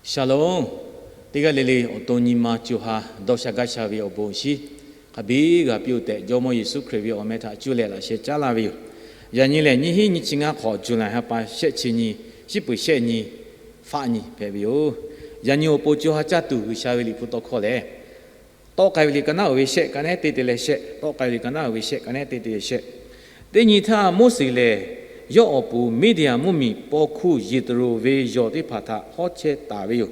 Shalom. Teˇ g'aˇ le le awˬ to nyi ma co ha dawˇ sha gaˇ sha ve awˬ bon awˬ shinˉ hk'a biˇ g'a piˇ-oˆ tehꞈ, Jawˇmawˇ Yeˍsuˆ Hkriꞈ ve awˬ meh htaꞈ cuˇ leh laꞈ sheh caˉ laˇ ve yoˬ. Yaꞈ nyi lehˬ, nyiˇ hinˉ nyiˇ chi ngaˇ hk'awꞈ July ha pa shehˆ chi nyi, shiˉ peuˬ shehˆ nyi, faˆ nyi hpehꞈ ve yoˬ. Yaꞈ nyi awˬ pon co ha caˇ tuˬ G'uiˬsha ve Liꞈ hpu tawˇ hkawˇ lehˬ, Tawˆ k'ai ve liꞈ ka naˉ uiˍ ve shehˆ, ka nehˉ teˇ te leh shehˆ. Tawˆ k'ai ve liꞈ ka naˉ uiˍ ve shehˆ, ka nehˉ teˇ te leh shehˆ. Teˇ nyi htaˇ, Moˉseˍ lehˬ yawˇ awˬ pon Miˇdiˍaˍ mvuhˇmiˬ paw hkuˇ Yeˍhtriˍonˍ ve yawˬ teˇ hpaˍ htaꞈ hawˉ chehˇ taˍ ve yoˬ.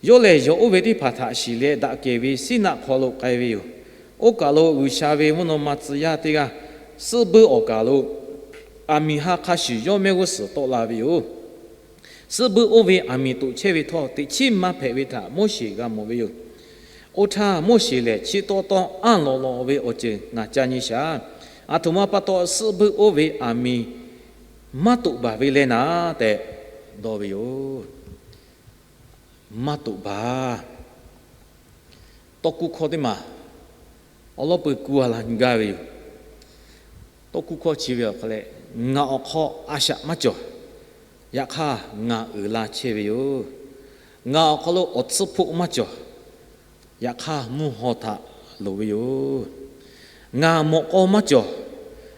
Yawˇ lehˬ, yawˬ oˇ ve teˇ hpaˍ htaꞈ shiˍ leh, daꞈ kehˬ ve Siˉnaˆ hk'aw lo k'ai ve yoˬ. Oˇ kaˬ lo G'uiˬsha ve mvuhˇ naw ma tcuh yaˇ teˇ g'aˇ, suhˆ buiˇ awˬ kaˬ lo aˬ miˍ ha hk'a shuˍ yawˇ mehˆ g'uˇ suhˍ tawˆ la ve yoˬ. Suhˆ buiˇ oˇ ve aˬ miˍ toꞈ chehˇ ve htawˇ, teꞈ chiˉ maˇ hpehꞈ ve htaꞈ Moˉseˍ g'a mawˬ ve yoˬ. Oˇ htaˇ, Moˉseˍ lehˬ chi tawˇ tawˇ anˇ lawꞈ lawꞈ ve awˬ ceuˬ ngaˬ ca nyi shaˍ. Aˬ htoꞈ ma pa taw suhˆ buiˇ oˇ ve aˬ miˍ maˇ toꞈ baˬ ve leh naˍ tehꞈ dawˇ ve yoˬ. Maˇ toꞈ baˬ. Tawˇ kuˇ hkawˇ teˇ maˬ awˬ lawn peuˬ kuˇ a la nyi gaˇ ve yoˬ. Tawˇ kuˇ hkawˇ chi ve awˬ hk'aw leh, ngaˬ awˬ hk'aw a shaꞈ maˇ cawˬ, yaꞈ hk'aˇ ngaˬ uiˍ la chehˇ ve yoˬ. Ngaˬ awˬ hk'aw lo awˬ tsuhˇ hpoˆ maˇ cawˬ, yaꞈ hk'aˇ mvuhˇ haw htaꞈ loˍ ve yoˬ. Ngaˬ mawꞈ k'aw maˇ cawˬ,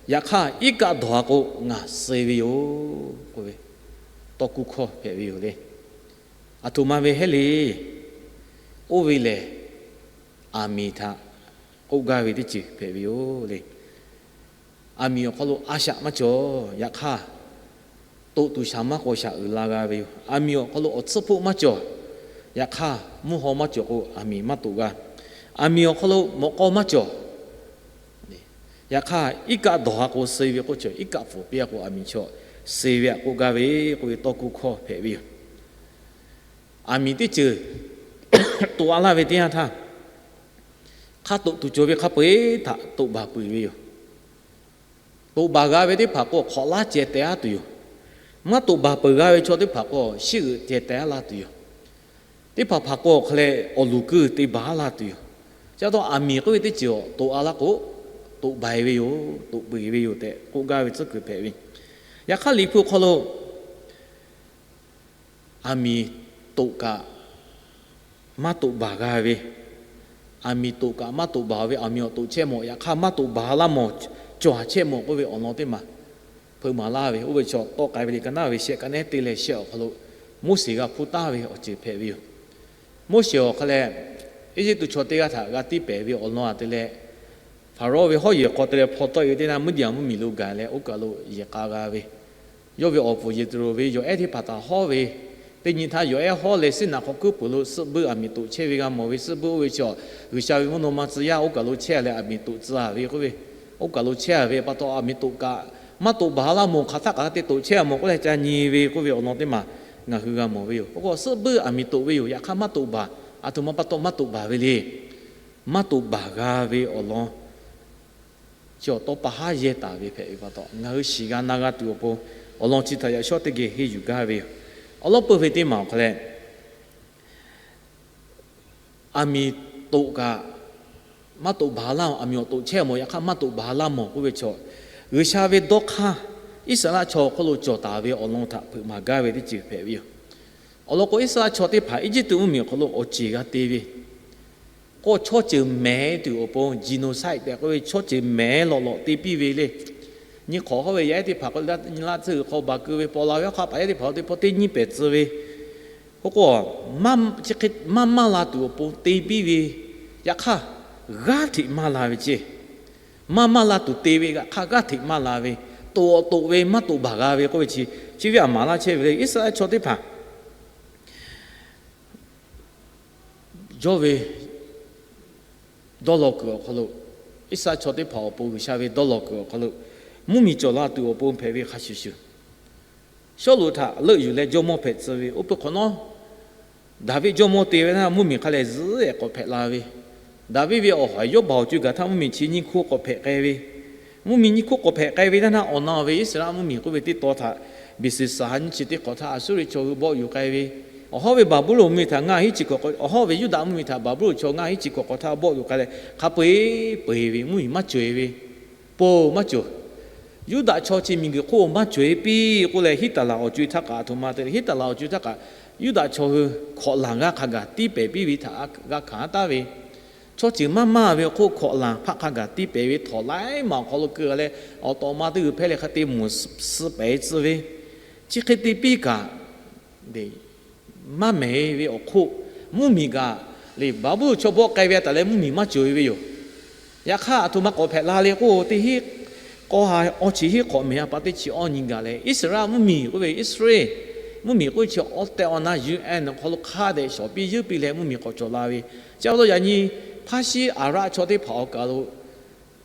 yaꞈ hk'aˇ iˉ kaˆ dawˬ a k'o ngaˬ suh ve yoˬ k'oˆ ve tawˇ kuˇ hkawˇ hpehꞈ ve yoˬ le. Aˬ htoꞈ ma ve hehˉ le. Oˇ ve lehˬ, aˬ miˍ htaꞈ k'oˆ gaˇ ve teˇ ceuˬ hpehꞈ ve yoˬ le. Aˬ miˍ awˬ hk'aw lo a shaꞈ maˇ cawˬ, yaꞈ hk'aˇ toꞈ tuˬ shaˍ maˇ k'awꞈ shaꞈ uiˍ la g'a ve yoˬ. Aˬ miˍ awˬ hk'aw lo awˬ tsuhˇ hpoˆ maˇ cawˬ, yaꞈ hk'aˇ mvuhˇ haw maˇ cawˬ k'o aˬ miˍ maˇ toꞈ g'a. Aˬ miˍ awˬ hk'aw lo mawꞈ k'aw maˇ cawˬ, yaꞈ hk'aˇ iˉ kaˆ dawˬ a k'o suh ve k'oˆ cawˬ, iˉ kaˆ pfuhˍ piˇ a k'o aˬ miˍ chaw suh ve htaꞈ k'oˆ gaˇ ve k'oˆ ve tawˇ kuˇ hkawˇ hpehꞈ ve yoˬ. Aˬ miˍ teˇ ceuˬ toꞈ a laˇ ve teˇ yanˇ htaˇ, hk'a toꞈ tuˬ cawˬ ve hk'a peu-eˬ htaꞈ toꞈ baˬ peuˬ ve yoˬ. Toꞈ baˬ g'a ve teˇ hpaˍ k'o hk'awꞈ laˉ ceh teh aˉ tuˬ yoˬ. Maˇ toꞈ baˬ peuˬ g'a ve chaw teˇ hpaˍ k'o shiˉ g'euꞈ ceh teh aˉ laˇ tuˬ yoˬ. Teˇ hpaˍ hpaˍ k'o awˬ hk'aw leh awˬ luˬ kuiˇ te baˬ aˉ laˇ tuˬ yoˬ. Chi pa taw aˬ miˍ k'oˆ ve teˇ ceuˬ awˬ toꞈ a laˇ k'o, toꞈ baˬ ve yoˬ, toꞈ peuˬ ve yoˬ tehꞈ k'oˆ gaˇ ve tcuhˉ kuiˬ hpehꞈ ve. Yaꞈ hk'aˇ Liꞈ hpu hk'aw lo aˬ miˍ toꞈ kaꞈ maˇ toꞈ baˬ g'a ve, aˬ miˍ toꞈ kaꞈ maˇ toꞈ baˬ ve, aˬ miˍ awˬ toꞈ chehˇ mawˬ, yaꞈ hk'aˇ maˇ toꞈ baˬ laˇ mawˬ, cawˬ a chehˇ mawˬ k'oˆ ve awˬ lawn teˇ maˬ hpeuꞈ maˍ laˇ ve, oˇ ve chaw Tawˆ k'ai ve liꞈ ka naˉ ve shehˆ, ka nehˉ teˇ leh shehˆ awˬ hk'aw lo Moˉseˍ g'a hpuˇ taˍ ve awˬ ceuˬ hpehꞈ ve yoˬ. Moˉseˍ awˬ hk'aw leh Eˇjiˇtuꞈ chaw teˇ g'aˇ htaꞈ g'a tiˇ pehˍ ve awˬ lawn a te leh, Hpaˍrawˇ ve hawˉ yehˬ hk'aw te leh hpaw tawˆ e ve teˇ naˇ, Miˇdiˍaˍ mvuhˇmiˬ lo gaˬ leh oˇ kaˬ lo yehˬ k'a g'a ve, yawˇ ve awˬ puˍ Yeˍhtriˍonˍ ve yawˬ ehˉ teˇ hpaˍ htaꞈ hawˉ ve, teˇ nyi htaˇ yawˬ ehˉ hawˉ leh Siˉnaꞈ hk'aw kuiˉ puiˍ lo suhˆ buiˇ aˬ miˍ toꞈ chehˇ ve g'a mawˬ ve, suhˆ buiˇ oˇ ve chaw G'uiˬsha ve mvuhˇ naw ma tcuh yaˇ oˇ kaˬ lo chehˇ leh aˬ miˍ toꞈ tcuh a ve k'oˆ ve, oˇ kaˬ lo chehˇ a ve pa taw aˬ miˍ toꞈ kaꞈ maˇ toꞈ baˬ laˇ mawˬ, hk'aˬ htaˆ kaꞈ te toꞈ chehˇ a mawˬ k'oˆ leh ca nyi ve k'oˆ ve awˬ lawn teˇ maˬ ngaˬ hui g'a mawˬ ve yoˬ. K'o suhˆ buiˇ aˬ miˍ toꞈ ve yoˬ, yaꞈ hk'aˇ maˇ toꞈ baˬ. Aˬ htoꞈ ma pa taw maˇ toꞈ baˬ ve le. Maˇ toꞈ baˬ g'a ve awˬ lawn chi awˬ tawˇ pa haˉ yehˇ taˍ ve hpehꞈ ve pa taw, ngaˬ hui shiˍ g'a na g'a tuˬ awˬ pon awˬ lawn chi htaꞈ yaꞈ shawˉ teˇ geh henˇ yuˬ gaˇ ve yoˬ. Awˬ lawn peuˬ ve teˇ maˬ awˬ hk'aw leh, aˬ miˍ toꞈ kaꞈ maˇ toꞈ baˬ laˇ mawˬ, aˬ miˍ awˬ toꞈ chehˇ mawˬ, yaꞈ hk'aˇ maˇ toꞈ baˬ laˇ mawˬ k'oˆ ve chaw, G'uiˬsha ve dawˇ hk'aˇ Iˉsaˍreˍlaˆ chaw hk'oˆ lo cawˬ taˍ ve awˬ lawn htaꞈ hpeuꞈ maˍ gaˇ ve teˇ ceuˬ hpehꞈ ve yoˬ. Awˬ lawn k'o, Iˉsaˍreˍlaˆ chaw teˇ hpaˍ Eˇjiˇtuꞈ mvuhˇmiˬ awˬ hk'aw lo awˬ ceˬ g'a te ve, k'o chaw ceuˬ mehˍ tuˬ awˬ pon, genocide tehꞈ k'oˆ ve chaw ceuˬ mehˍ lawꞈ lawꞈ te piˇ ve le. Nyi hk'awꞈ hawˉ ve yaˇ ehˉ teˇ hpaˍ k'o, nyi laˇ tcuhˇ g'uiˬ hk'aw baˬ keu ve, paw la ve awˬ hk'aˇ paˍ yaˇ teˇ hpaˍ lo teˇ pawˆ teˇ nyiˇ pehˍ tcuh ve, k'oˆ k'o, maˇ maˇ la tuˬ awˬ pon te piˇ ve, yaꞈ hk'aˇ g'aˇ hteꞈ maˇ la ve ceˇ. Maˇ maˇ la tuˬ te ve, yaꞈ hk'aˇ g'aˇ hteꞈ maˇ la ve, toꞈ awˬ toꞈ ve maˇ toꞈ baˬ g'a ve k'oˆ ve chi, chi ve aˬ maˍ laˇ chehˇ ve le. Iˉsaˍreˍlaˆ chaw teˇ hpaˍ yawˇ ve dawˇ law kuiˬ awˬ hk'aw lo, Iˉsaˍreˍlaˆ chaw teˇ hpaˍ awˬ pon G'uiˬsha ve dawˇ law kuiˬ awˬ hk'aw lo mvuhˇmiˬ cawˬ la tuˬ awˬ pon hpehꞈ ve hk'a shuˍ shuˍ, Sawˉluꞈ htaꞈ leuˆ yuˬ leh jawˇmawˇ hpehꞈ tcuh ve, oˇ peuˬ hk'awꞈ nawˉ Daˍviˆ jawˇmawˇ te ve htaˇ mvuhˇmiˬ hk'a lehˬ zuhˉ ehˍ k'awꞈ hpehꞈ la ve, Daˍviˆ ve awˬ haiˬ yawˇ baˬ awˬ co gaˬ htaˇ mvuhˇmiˬ chi nyiˇ hk'oˆ k'awꞈ hpehꞈ k'ai ve, mvuhˇmiˬ nyiˇ hk'oˆ k'awꞈ hpehꞈ k'ai ve htaˇ awˬ na ve Iˉsaˍreˍlaˆ mvuhˇmiˬ k'oˆ ve teˇ taw htaꞈ B C saˍ ha nyiˇ chi teˇ hk'awꞈ htaˇ Aˍsuˇriˆ chaw hui bawˆ yuˬ k'ai ve, awˬ hawˉ ve Baˍbuˍlonˍ mvuhˇmiˬ htaꞈ ngaˇ hinˉ chi hk'awꞈ, awˬ hawˉ ve Yuˇdaꞈ mvuhˇmiˬ htaꞈ Baˍbuˍlonˍ chaw ngaˇ hinˉ chi hk'awꞈ hk'awꞈ htaˇ bawˆ yuˬ k'ai leh, hk'a peu-eˬ peu-eˬ ve mvuhˇmiˬ maˇ cawˬ e ve, po maˇ cawˬ. Yuˇdaꞈ chaw chi miˬguiˬ hk'oˆ maˇ cawˬ-e piˇ k'oˆ leh, Hiˉtaˍlaꞈ awˬ co-e htaˇ kaꞈ, aˬ htoꞈ ma te leh Hiˉtaˍlaꞈ awˬ co-e htaˇ kaꞈ, Yuˇdaꞈ chaw hui hkawꞈ laˬ g'aˇ hk'a gaˬ tiˇ pehˍ piˇ ve htaꞈ g'a hkanˍ taˍ ve, chaw ceuˬ maˇ maˇ ve awˬ hk'oˆ hkawꞈ laˬ hpaˆ hk'a gaˬ tiˇ pehˍ ve htawnˍ laiˉ maˬ awˬ hk'aw lo keu leh, awˬ tawꞈ ma teˇ g'uiˬ hpehˇ leh hk'a te mvuhˬ suh pehˍ tcuh ve, chi hk'e te piˇ kaꞈ, maˇ mehˍ ve awˬ hk'oˆ, mvuhˇmiˬ kaꞈ, le Baˍbuˍlonˍ chaw bawˆ k'ai ve a taˍ leh mvuhˇmiˬ maˇ cawˬ-e ve yoˬ. Yaꞈ hk'aˇ, aˬ htoꞈ ma k'awꞈ hpehꞈ la le k'o, teˇ hinˉ k'aw ha awˇ chi hinˉ k'awꞈ mehˍ a pa teˇ chi awˇ nyi gaˬ leh, Iˉsaˍreˍlaˆ mvuhˇmiˬ k'oˆ ve, Iˉsaˍreˍlaˆ mvuhˇmiˬ k'oˆ ve chi awˬ tehˬ awˬ na U N awˬ hk'aw lo hk'a dehꞈ shawˍ piˇ yeunˇ piˇ leh mvuhˇmiˬ k'awꞈ cawˬ la ve. Chi pa taw yaꞈ nyi Hpaˇshiˉ Aˍraˆ chaw teˇ hpaˍ awˬ kaˬ lo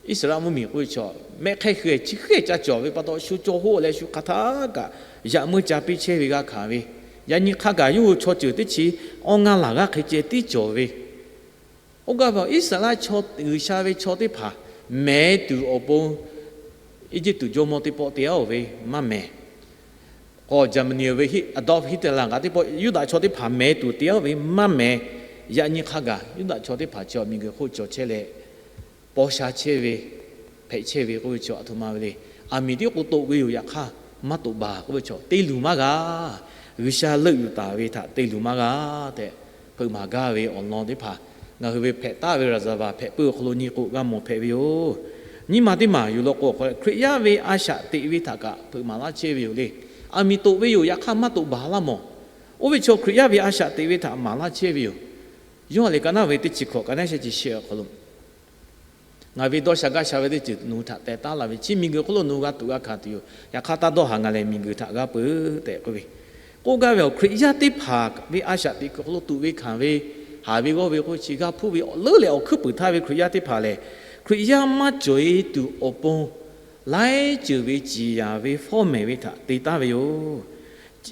Iˉsaˍreˍlaˆ mvuhˇmiˬ k'oˆ ve chaw mehˆ hk'ehˇ hui-e chi hk'e ca cawˬ ve pa taw, shu caw hoˆ leh shu hk'a htaˇ kaꞈ yaꞈ meuˇ ca piˇ chehˇ ve g'a hkanˍ ve. Yaꞈ nyi hk'a gaˬ yawˇ hui chaw ceuˬ teˇ chi awˇ ngaˇ laˬ g'aˇ hk'e ceh tiˉ cawˬ ve. Oˇ gaˇ ve Iˉsaˍreˍlaˆ chaw, G'uiˬsha ve chaw teˇ hpaˍ mehˍ tuˬ awˬ pon Eˇjiˇtuꞈ jawˇmawˇ teˇ pawˆ te-a-oˬ ve maˇ mehˍ. K'awꞈ Jaˍmaˍniˆ ve Adolf Hitler kaꞈ teˇ pawˆ Yuˇdaꞈ chaw teˇ hpaˍ mehˍ tuˬ te-a ve maˇ mehˍ. Yaꞈ nyi hk'a gaˬ Yuˇdaꞈ chaw teˇ hpaˍ chi awˬ miˬguiˬ hk'oˆ cawˬ chehˇ leh, paw sha chehˇ ve, hpehꞈ chehˇ ve k'oˆ ve chaw aˬ htoꞈ ma ve le. Aˬ miˍ tiˉ k'o toꞈ ve yoˬ. Yaꞈ hk'aˇ maˇ toꞈ baˬ k'oˆ ve chaw te luˬ maˇ g'a. G'uiˬsha leuˆ yuˬ taˍ ve htaꞈ te luˬ maˇ g'a tehꞈ, hpeuꞈ maˍ gaˇ ve awˬ lawn teˇ hpaˍ ngaˬ hui ve hpehꞈ taˍ ve Raˍzaˍvaˍ hpehꞈ puiˉ awˬ hk'aw lo nyi k'o g'a mawˬ hpehꞈ ve yoˬ. Nyiˇ maˬ teˇ maˬ yoˬ law k'o, Hkriꞈ yaˇ ve a shaꞈ teꞈ ve htaꞈ kaꞈ hpeuꞈ maˍ laˇ chehˇ ve yoˬ le. Aˬ miˍ toꞈ ve yoˬ. Yaꞈ hk'aˇ maˇ toꞈ baˬ laˇ mawˬ. Oˇ ve chaw Hkriꞈ yaˇ ve a shaꞈ teꞈ ve htaꞈ maˍ laˇ chehˇ ve yoˬ. Yoˇhanˬ liꞈ ka naˉ ve teˇ chi hkawꞈ ka naˉ sheh chi sheh awˬ hk'aw lo, ngaˬ ve dawˇ sha gaˇ sha ve teˇ ceuˬ nawˬ hui htaꞈ teh taˉ laˇ ve, chi miˬguiˬ hk'oˆ lo nawˬ hui g'a tuꞈ g'a hkanˍ tuˬ yoˬ. Yaꞈ hk'aˇ taˇ dawˇ haˍ, ngaˬ lehˬ miˬguiˬ htaꞈ g'a peuˬ tehꞈ k'oˆ ve. K'oˆ gaˇ ve awˬ Hkriꞈ yaˇ teˇ hpaˍ ve a shaꞈ teꞈ kuiˬ hk'aw lo tuꞈ ve hkanˍ ve, haˍ ve g'awˇ ve k'oˆ chi g'a hpuˇ ve awˬ leuˉ leh awˬ hkuiˉ puiˍ htaˇ ve Hkriꞈ yaˇ teˇ hpaˍ lehˬ, Hkriꞈ yaˇ maˇ cawˬ-e tuˬ awˬ pon laiˉ ceuˬ ve ciˍ yanˍ ve fawˉ mehˍ ve htaꞈ te taˍ ve yoˬ.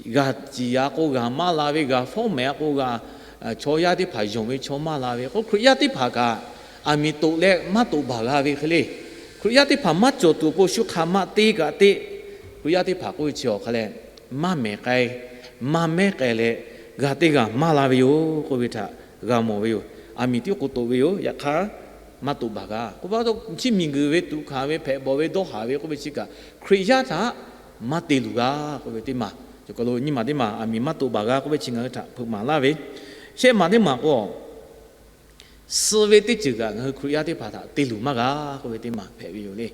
G'a ciˍ yanˍ k'o g'a maˇ la ve, g'a fawˉ mehˍ k'o g'a, chaw yaˇ teˇ hpaˍ yonˍ ve chaw maˇ la ve k'o, Hkriꞈ yaˇ teˇ hpaˍ kaꞈ aˬ miˍ toꞈ leh maˇ toꞈ baˬ g'a ve hk'e le. Hkriꞈ yaˇ teˇ hpaˍ maˇ cawˬ tuˬ awˬ pon shu hk'aˬ ma te kaꞈ te, Hkriꞈ yaˇ teˇ hpaˍ k'oˆ ve chi awˬ hk'a leh, maˇ mehˍ k'ai, maˇ mehˉ k'ai leh, g'a teˇ g'aˇ maˇ la ve yoˬ k'oˆ ve htaꞈ g'a mawˬ ve yoˬ. Aˬ miˍ tiˉ k'o toꞈ ve yoˬ. Yaꞈ hk'aˇ maˇ toꞈ baˬ g'a k'oˆ pa taw, chi miˬguiˬ ve tuꞈ hkanˍ ve, hpehꞈ bawˬ ve, dawˇ haˍ ve k'oˆ ve chi kaꞈ Hkriꞈ yaˇ htaꞈ maˇ te luˬ g'a k'oˆ ve teˇ maˬ, cawˬ kaˬ lo nyiˇ maˬ teˇ maˬ aˬ miˍ maˇ toꞈ baˬ g'a k'oˆ ve chi ngaˬ hui htaꞈ hpeuꞈ maˍ laˇ ve. Shehˆ maˬ teˇ maˬ k'o, suh ve teˇ ceuˬ kaꞈ ngaˬ hui Hkriꞈ yaˇ teˇ hpaˍ htaꞈ te luˬ maˇ g'a k'oˆ ve teˇ maˬ hpehꞈ ve yoˬ le.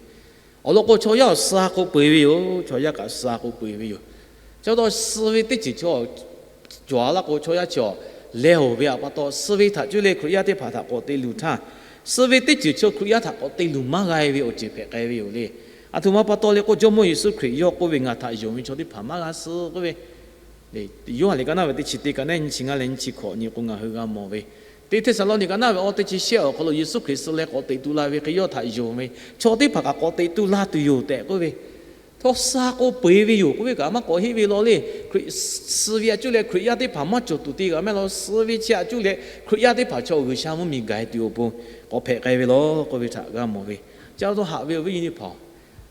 Awˬ lawn k'o, chaw yaˇ awˬ suh k'o peu-eˬ ve yoˬ. Chaw yaˇ kaꞈ suh k'o peu-eˬ ve yoˬ. Chi pa taw suh ve teˇ ceuˬ chaw cawˬ laˇ k'o, chaw yaˇ chi awˬ leh awˬ ve aꞈ pa taw, suh ve htaꞈ cuˇ leh Hkriꞈ yaˇ teˇ hpaˍ htaꞈ k'awꞈ te luˬ htaˇ, suh ve teˇ ceuˬ chaw Hkriꞈ yaˇ htaꞈ k'awꞈ te luˬ maˇ g'a ve awˬ ceuˬ hpehꞈ k'ai ve yoˬ le. Aˬ htoꞈ ma pa taw le k'o, Jawˇmawˇ Yeˍsuˆ Hkriꞈ yawˇ k'oˆ ve, Ngaˬ htaꞈ yonˍ ve chaw teˇ hpaˍ maˇ g'a suh k'oˆ ve, Yoˇhanˬ liꞈ ka naˉ ve teˇ chi teˇ ka naˉ nyiˇ chi ngaˇ leh nyiˇ chi hkawꞈ nyi k'o ngaˬ hui g'a mawˬ ve, Teˇ Hteˇsaˍlawˇniˆ ka naˉ ve awˇ teˇ chi shehˆ awˬ hk'aw lo Yeˍsuˆ Hkriꞈ suh leh k'awꞈ teꞈ tu la ve hk'e, yawˇ htaꞈ yonˍ ve chaw teˇ hpaˍ kaꞈ k'awꞈ teꞈ tu la tuˬ yoˬ tehꞈ k'oˆ ve, htawˇ suh k'o peu-eˬ ve yoˬ k'oˆ ve kaꞈ maˇ k'awꞈ heˆ ve law le. Hkriꞈ suh ve aꞈ cuˇ leh Hkriꞈ yaˇ teˇ hpaˍ maˇ cawˬ tuˬ te g'a mehˆ law. Suh ve chi aꞈ cuˇ leh Hkriꞈ yaˇ teˇ hpaˍ chaw G'uiˬsha mvuhˇmiˬ gaˬ-e tuˬ awˬ pon k'awꞈ hpehꞈ k'ai ve law k'oˆ ve htaꞈ g'a mawˬ ve. Chi pa taw haꞈ ve awˬ viˉ nyi teˇ hpaˍ-oˬ,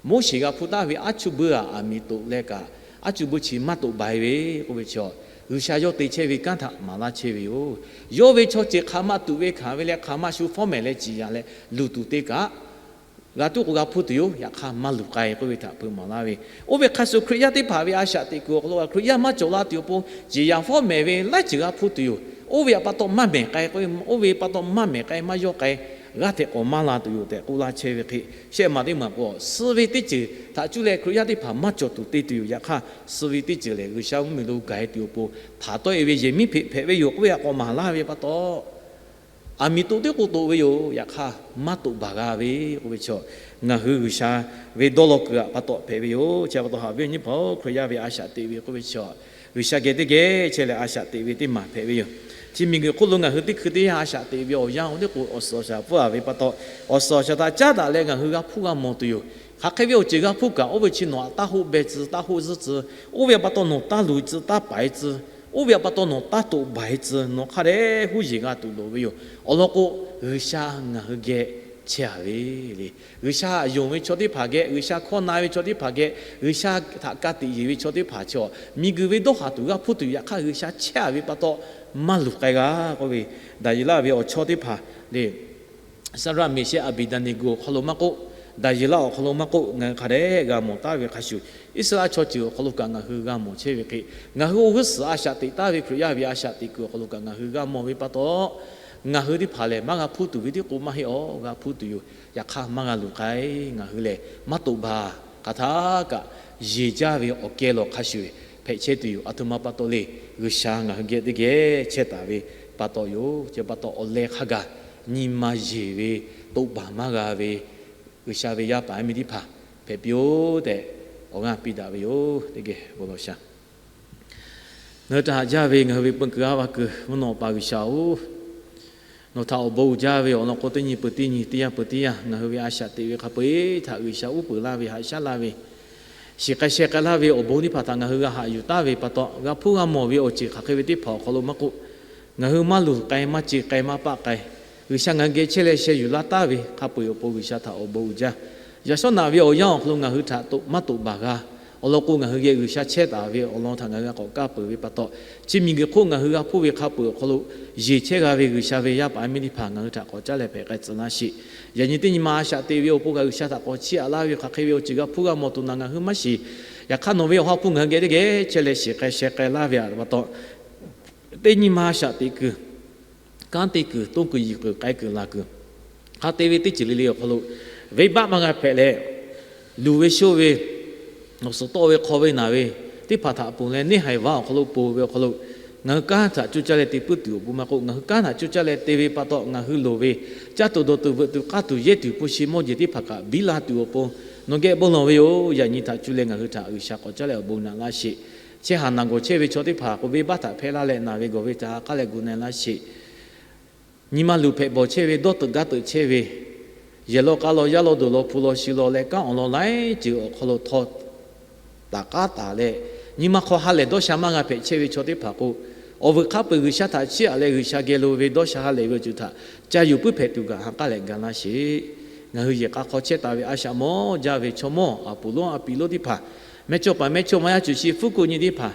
Moˉseˍ g'a hpuˇ taˍ ve aˉ chuˇ buiˇ aꞈ aˬ miˍ toꞈ leh kaꞈ, aˉ chuˇ buiˇ chi maˇ toꞈ baˬ-e ve k'oˆ ve chi, G'uiˬsha yawˇ te chehˇ ve kanˉ htaꞈ maˍ laˇ chehˇ ve yoˬ. Yawˇ ve chaw ceuˬ hk'aˬ ma tuꞈ ve hkanˍ ve leh hk'aˬ ma shu fawˉ mehˍ leh ciˍ yanˍ leh luˬ tuˬ te kaꞈ, g'a tuˉ k'o g'a hpuˇ tuˬ yoˬ. Yaꞈ hk'aˇ maˇ luˬ k'ai k'oˆ ve htaꞈ hpeuꞈ maˍ laˇ ve. Oˇ ve hk'a shuˍ Hkriꞈ yaˇ teˇ hpaˍ ve a shaꞈ teꞈ kuiˬ awˬ hk'aw lo Hkriꞈ yaˇ maˇ cawˬ la tuˬ awˬ pon ciˍ yanˍ fawˉ mehˍ ve laiˉ ceuˬ g'a hpuˇ tuˬ yoˬ. Oˇ ve aꞈ pa taw maˇ mehˍ k'ai k'o, oˇ ve pa taw maˇ mehˍ k'ai maˇ yawˇ k'ai, g'aˇ hteꞈ k'awꞈ maˇ la tuˬ yoˬ tehꞈ k'oˆ laˇ chehˇ ve hk'e, shehˆ maˬ teˇ maˬ k'o, suh ve teˇ ceuˬ htaꞈ cuˇ leh Hkriꞈ yaˇ teˇ hpaˍ maˇ cawˬ tuˬ te tuˬ yoˬ. Yaꞈ hk'aˇ suh ve teˇ ceuˬ lehˬ G'uiˬsha mvuhˇmiˬ lo gaˬ-e tuˬ awˬ pon hpanˍ tawˆ-e ve yehˬ miˉ hpeꞈ hpehꞈ ve yoˬ k'oˆ ve aꞈ k'awꞈ maˍ laˇ ve pa taw, aˬ miˍ toꞈ teˇ k'o toꞈ ve yoˬ. Yaꞈ hk'aˇ maˇ toꞈ baˬ g'a ve k'oˆ ve chi, ngaˬ hui G'uiˬsha ve dawˇ law kuiˬ aꞈ pa taw hpehꞈ ve yoˬ. Chi pa taw haꞈ ve awˬ nyi hpaˍ-oˬ, Hkriꞈ yaˇ ve a shaꞈ teꞈ ve k'oˆ ve chi, G'uiˬsha geh teˇ geh chehˇ leh a shaꞈ teꞈ ve teˇ maˬ hpehꞈ ve yoˬ. Chi miˬguiˬ hk'oˆ lo ngaˬ hui teˇ hkui teˇ yanˇ a shaꞈ teꞈ ve awˬ yanˇ oˇ teˇ k'o awˬ suhˍ awˬ shaˍ pfuhˇ-a ve pa taw, awˬ suhˍ awˬ shaˍ htaꞈ caˉ daꞈ leh ngaˬ hui g'a hpuˇ g'a mawˬ tuˬ yoˬ. Hk'aˬ hk'e ve awˬ ceuˬ g'a hpuˇ kaꞈ, oˇ ve chi nawˬ aꞈ taˇ hoˆ beh tcuh, taˇ hoˆ zuhˇ tcuh, oˇ ve aꞈ pa taw nawˬ taˇ luˬ tcuh, taˇ paiˍ tcuh, oˇ ve aꞈ pa taw nawˬ taˇ toꞈ baˬ-e tcuh, nawˬ hk'a dehꞈ huˉ yeˬ g'a tuˬ loˍ ve yoˬ. Awˬ lawn k'o, G'uiˬsha ngaˬ hui geh chehˇ-a ve le. G'uiˬsha yonˍ ve chaw teˇ hpaˍ geh, G'uiˬsha hkawˇ na ve chaw teˇ hpaˍ geh, G'uiˬsha htaꞈ ka tiꞈ yeˬ ve chaw teˇ hpaˍ chi, miˬguiˬ ve dawˇ haˍ tuˬ g'a hpuˇ tuˬ yoˬ. Yaꞈ hk'aˇ G'uiˬsha chehˇ-a ve pa taw maˇ luˬ k'ai g'a k'oˆ ve, Daˍyeˍlaˆ ve awˬ chawˇ teˇ hpaˍ le, Saˍdraˆ, Meˍshehˆ, Aˍbeˍdaˍneˍgoˍ awˬ hk'aw lo maˇ k'oˆ, Daˍyeˍlaˆ awˬ hk'aw lo maˇ k'oˆ, ngaˬ hui hk'a dehꞈ g'a mawˬ taˍ ve hk'a shuˍ, Iˉsaˍreˍlaˆ chaw ceuˬ awˬ hk'aw lo kaꞈ ngaˬ hui g'a mawˬ chehˇ ve hk'e, ngaˬ hui oˇ g'uˇ suhˍ a shaꞈ teꞈ taˍ ve Hkriꞈ yaˇ ve a shaꞈ teꞈ kuiˬ awˬ hk'aw lo kaꞈ ngaˬ hui g'a mawˬ ve pa taw, ngaˬ hui teˇ hpaˍ lehˬ maˇ g'a hpuˇ tuˬ ve tiˉ k'o maˇ heˆ aˬ, g'a hpuˇ tuˬ yoˬ. Yaꞈ hk'aˇ maˇ g'a luˬ k'ai. Ngaˬ hui lehˬ maˇ toꞈ baˬ. Hk'aˬ htaˇ kaꞈ yeˬ jaˇ ve awˬ keh lawˬ hk'a shuˍ hpehꞈ chehˇ tuˬ yoˬ. Aˬ htoꞈ ma pa taw le, G'uiˬsha ngaˬ hui geh teˇ geh chehˇ taˍ ve pa taw yoˬ. Chi pa taw awˬ leh hk'a gaˬ nyi ma yeˬ ve, toꞈ baˬ maˇ g'a ve, G'uiˬsha ve yaˇ paˍ yaˇ miˇ teˇ hpaˍ hpehꞈ piˇ-oˆ tehꞈ awˬ g'aˇ piˇ daꞈ ve yoˬ. Teˇ geh bon lawˬ sha. Ngaˬ hui htaꞈ haꞈ jaˇ ve ngaˬ hui ve peu kuiˬ a va kuiˬ mvuhˇ naw pa G'uiˬsha-oˬ, nawˬ htaꞈ awˬ bon uiˍ jaˇ ve awˬ lawn k'o, teˇ nyi peuˬ teˇ nyi, teˇ yanˇ peuˬ teˇ yanˇ, ngaˬ hui ve a shaꞈ teꞈ ve hk'a peu-eˬ htaꞈ G'uiˬsha uˉ peunˍ laˇ ve, haꞈ shaˉ laˇ ve, shiˍ k'ai sheh k'ai laˇ ve awˬ bon teˇ hpaˍ htaꞈ ngaˬ hui g'a haꞈ yuˬ taˍ ve pa taw, g'a hpuˇ g'a mawˬ ve awˬ ceuˬ hk'aˬ hk'e ve teˇ hpaˍ awˬ hk'aw lo maˇ k'oˆ, ngaˬ hui maˇ luˬ k'ai, maˇ ce k'ai, maˇ paˆ k'ai, G'uiˬsha ngaˬ hui geh chehˇ leh sheh yuˬ laˇ taˍ ve hk'a peu-eˬ awˬ pon G'uiˬsha htaꞈ awˬ bon uiˍ jaˇ. Yaꞈ shawˉ naꞈ ve awˬ yanˇ awˬ hk'aw lo ngaˬ hui htaꞈ toꞈ maˇ toꞈ baˬ g'a. Awˬ lawn k'o, ngaˬ hui geh G'uiˬsha chehˇ taˍ ve awˬ lawn htaꞈ ngaˬ hui g'a k'awꞈ kaˇ peuˬ ve pa taw, chi miˬguiˬ hk'oˆ ngaˬ hui g'a hpuˇ ve hk'a peu-eˬ awˬ hk'aw lo yeˬ chehˇ g'a ve G'uiˬsha ve yaˇ paˍ yaˇ miˇ teˇ hpaˍ ngaˬ hui htaꞈ k'awꞈ caˉ leh hpehꞈ k'ai tcuh laˇ sheˍ. Yaꞈ nyi teˇ nyi ma a shaꞈ teꞈ ve awˬ pon kaꞈ G'uiˬsha htaꞈ k'awꞈ chiˇ aꞈ laˇ ve hk'aˬ hk'e ve awˬ ceuˬ g'a hpuˇ g'a mawˬ tuˬ naˬ ngaˬ hui maˇ shiˍ. Yaꞈ hk'aˇ nawˬ ve awˬ ha hpu ngaˬ hui geh teˇ geh chehˇ leh shiˍ k'ai sheh k'ai laˇ ve pa taw, teˇ nyi ma a shaꞈ teꞈ kuiˬ, kanˉ te kuiˬ, toˇ kuiˬ, yiˬ kuiˬ, k'ai kuiˬ, laˬ kuiˬ, hk'a te ve teˇ ceuˬ le le awˬ hk'aw lo venˇbaˆ maˇ g'a hpehꞈ leh, luˬ ve shoˆ ve, awˬ suhˍ tawˆ ve hk'aw ve naˬ ve teˇ hpaˍ htaꞈ ponˬ leh neˇ haiˬ vaˇ awˬ hk'aw lo ponˬ ve awˬ hk'aw lo, ngaˬ hui kanˉ htaꞈ coˇ caˇ leh te puiˉ tuˬ awˬ pon maˇ k'oˆ, ngaˬ hui kanˉ htaꞈ coˇ caˇ leh te ve pa taw ngaˬ hui loˍ ve caˇ tuˬ dawˬ tuˬ veuꞈ tuˬ k'aˇ tuˬ yehˇ tuˬ hpu shi mawˇ jeˬ teˇ hpaˍ kaꞈ biˇ la tuˬ awˬ pon nawˬ geh bon lawˬ ve yoˬ. Yaꞈ nyi htaꞈ cuˇ leh ngaˬ hui htaꞈ G'uiˬsha k'awꞈ caˉ leh awˬ bon naꞈ laˇ sheˍ. Chehˇ haˍ naˬ gawˬ chehˇ ve chaw teˇ hpaˍ k'o, venˇbaˆ htaꞈ hpehˇ laˇ leh naˬ ve gawˬ ve htaꞈ ha k'aˉ leh gu na laˇ sheˍ. Nyi ma luˬ hpehꞈ bawˬ chehˇ ve, dawˇ teuꞈ gaˇ teuꞈ chehˇ ve, yehˬ law k'a law yaˇ law dawˬ law hpu law shi law leh kanˉ awˬ lawn laiˉ ceuˬ awˬ hk'aw lo htawˇ taˍ k'aˉ taˍ leh, nyi ma hk'aw ha lehˬ dawˇ sha maˇ g'a hpehꞈ chehˇ ve chaw teˇ hpaˍ k'o, awˬ vuiˬ hk'a peu-eˬ G'uiˬsha htaꞈ chiˇ aꞈ leh G'uiˬsha geh lo ve dawˇ sha ha lehˬ ve awˬ ceuˬ htaꞈ ca yuˬ puiˉ hpehꞈ tuˬ gaˬ ha k'aˉ leh ga laˇ sheˍ. Ngaˬ hui yehˬ k'a hk'aw chehˇ taˍ ve a shaꞈ mawˇ jaˇ ve chaw mawˇ aˬ puˍ lonˉ a piˍ lonˉ teˇ hpaˍ, mehˇchawˇ paˍ mehˇchawˇma yaˇ cuˬ shi hpfuhˇ kuˆ nyi teˇ hpaˍ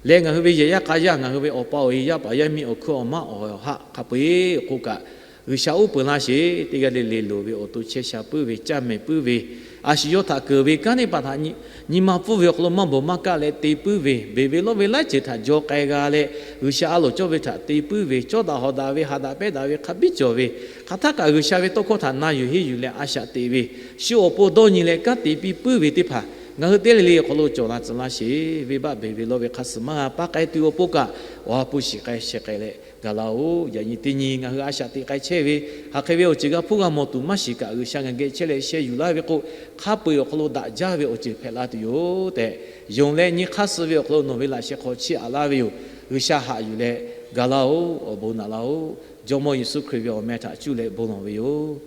leh ngaˬ hui ve yehˬ yaˇ k'a yaˇ, ngaˬ hui ve awˬ pa awˬ e, yaˇ paˍ yaˇ miˇ, awˬ hkuiˉ awˬ maˇ awˬ haˆ hk'a peu-eˬ k'o kaꞈ, G'uiˬsha uˉ peunˍ laˇ sheˍ. Teˇ g'aˇ le le loˍ ve awˬ to chehˇ sha puiˉ ve, caˇ mehˍ puiˉ ve, a shu yawˇ htaꞈ keunˍ ve kanˉ teˇ hpaˍ htaꞈ nyi ma pfuhˇ ve awˬ hk'aw lo maˇ bawˬ maˇ kaˆ leh te puiˉ ve, beˬ ve lawˇ ve laiˉ ceuˬ htaꞈ jaw k'ai g'a leh, G'uiˬsha a loˍ cawˇ ve htaꞈ te puiˉ ve, cawˇ daꞈ hawˍ daꞈ ve, ha daꞈ pehˉ daꞈ ve, hk'a biˇ cawˬ ve, hk'aˬ htaˇ kaꞈ G'uiˬsha ve tawˇ hkawˇ htaꞈ na yuˬ henˇ yuˬ leh a shaꞈ teꞈ ve, shu awˬ pon dawˇ nyi leh kanˉ te piˇ puiˉ ve teˇ hpaˍ ngaˬ hui teˇ g'aˇ le le awˬ hk'aw lo cawˬ la tcuh laˇ sheˍ. Venˇbaˆ beˬ ve lawˇ ve hk'a suhˍ maˇ g'a paˇ k'ai tuˬ awˬ pon kaꞈ, awˬ ha hpu shiˍ k'ai sheh k'ai leh ga laˇ-oˬ. Yaꞈ nyi teˇ nyi ngaˬ hui a shaꞈ teꞈ k'ai chehˇ ve, hk'aˬ hk'e ve awˬ ceuˬ g'a hpuˇ g'a mawˬ tuˬ maˇ shiˍ kaꞈ, G'uiˬsha ngaˬ geh chehˇ leh sheh yuˬ laˇ ve k'o, hk'a peu-eˬ awˬ hk'aw lo daꞈ jaˇ ve awˬ ceuˬ hpehꞈ la tuˬ yoˬ tehꞈ, yonˍ leh nyi hk'aˇ suh ve awˬ hk'aw lo nawˬ ve laꞈ sheh hk'aw chiˇ aꞈ laˇ ve yoˬ. G'uiˬsha haꞈ yuˬ leh ga laˇ-oˬ, awˬ bon naꞈ laˇ-oˬ. Jawˇmawˇ Yeˍsuˆ Hkriꞈ ve awˬ meh htaꞈ cuˇ leh bon lawˬ ve yoˬ.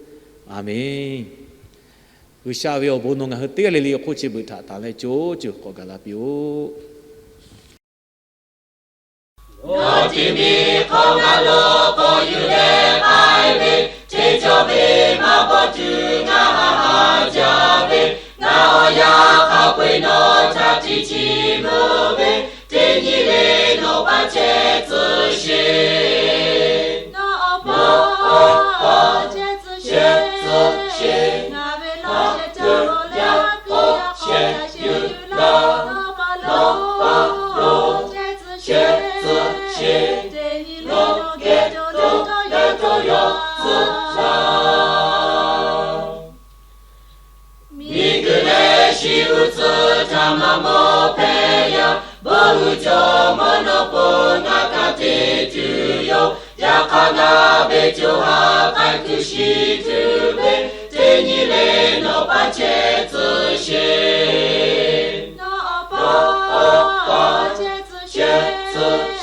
A menˬ. G'uiˬsha ve awˬ bon nawˬ ngaˬ hui teˇ g'aˇ le le awˬ hk'oˆ chi beuꞈ htaꞈ tanˬ leh co co k'awꞈ gaˬ la piˇ-oˆ. Awˬ ti miˬ hk'aw ngaˬ lo k'awꞈ yuˬ leh k'ai ve, teˇ cawˇ ve maˇ bawˬ tuˬ ngaˬ haꞈ jaˇ ve, ngaˬ awˬ yaˇ hk'a peu-eˬ nawˬ htaꞈ tiꞈ tiꞈ mvuh ve, teˇ nyi le nawˬ pa chehˇ tcuh sheˍ. Nawˬ awˬ pa chehˇ tcuh sheˍ. Ngaˬ ve lawˇ sheh caˇ lawˬ leh a piˇ a k'awꞈ yaꞈ sheh yuˬ laˇ. Nawˬ pa lawˇ pa lawˇ chehˇ tcuh sheˍ. Teˇ nyi le nawˬ geh cawˬ leh dawˇ yaw tcuh laˇ. Miˬguiˬ leh shiˍ uiˍ tcuhˇ htaꞈ maˇ mawˬ hpehꞈ yaˇ, bon uiˍ jawˇmawˇ nawˬ pon ngaˬ hkanˍ te tuˬ yoˬ. Yaꞈ hk'aˇ ngaˬ ve co ha k'ai kuiˬ shiˍ tuˬ ve, teˇ nyi le nawˬ pa chehˇ tcuh sheˍ. Nawˬ awˬ pa chehˇ tcuh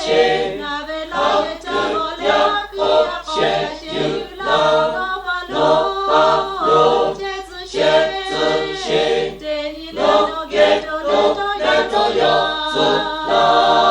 sheˍ. Ngaˬ ve lawˇ sheh caˇ lawˬ leh a piˇ a k'awꞈ yaꞈ sheh yuˬ laˇ. Nawˬ pa lawˇ pa lawˇ chehˇ tcuh sheˍ. Teˇ nyi le nawˬ geh cawˬ leh dawˇ yaw tcuh laˇ.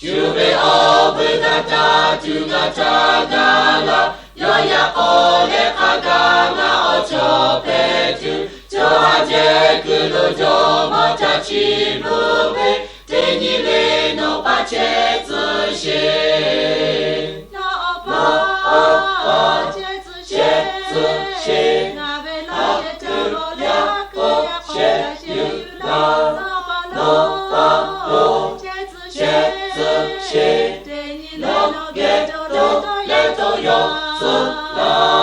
Shu ve awˬ vuiˬ htaꞈ taˇ tuˬ ngaˬ htaꞈ gaˬ la, yawˇ yaꞈ k'aw leh hk'a gaˬ ngaˬ awˬ chawˇ hpehꞈ tuˬ, co ha jehˬ kuiˬ lo jawˇmawˇ htaꞈ chiˇ mvuh ve, teˇ nyi le nawˬ pa chehˇ tcuh sheˍ. Nawˬ awˬ pa chehˇ tcuh sheˍ. yawˇ tcuh laˇ